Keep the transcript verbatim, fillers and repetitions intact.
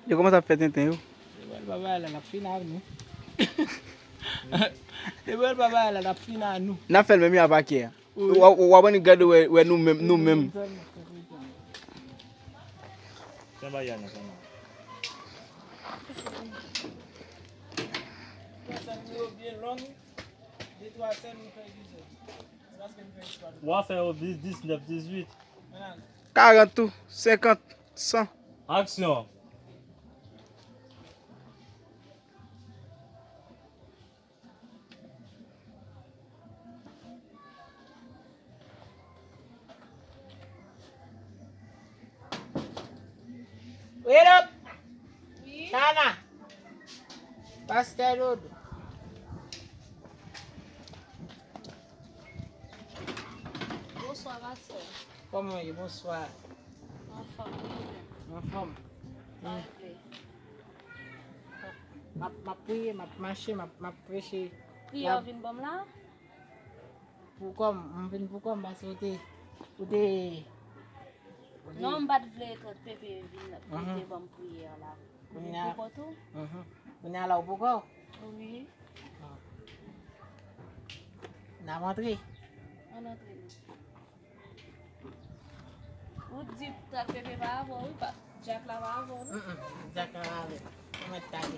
Yo kòmanse ap fè tenten yo. Depi l pa bay la, l ap fin ak nou. Depi l pa bay la, l ap fin ak nou. N ap fè l menm jan ak pakè a. Wi. W ap annik gade wè, wè nou menm, nou menm. Fè bay la nan kanal. Fè sèn yo byen long. De twa sèn nou fè plizyè. Se paske nou fè eksprè. W a fè yo dis, diznèf, dizuit. Karant tou, senkant, san. Aksyon. Wi, Dodo. Wi. Chana. Pastè Dodo. Bonswa, pastè. Kòman w ye? Bonswa. Anfòm, wi, ou menm? Anfòm. Sa regle? M ap, m ap priye, m ap mache, m ap, m ap preche. Priyè w vin ban m la? Pou kò m, m vin pou kò m, paske ou te, ou te, ou te. Non, m pa t vle trant pepe vin, vin te ban m priyè la. Vin pou kò tou? Mhm. Kounye a la ou pou kò w? Wi. Ah. N ap antre? Ann antre non. Ou di trant pepe pa avè w, wi, pa, dyak la pa avè w, non? Mm-mm, dyak la pa avè m. Ou mèt tande.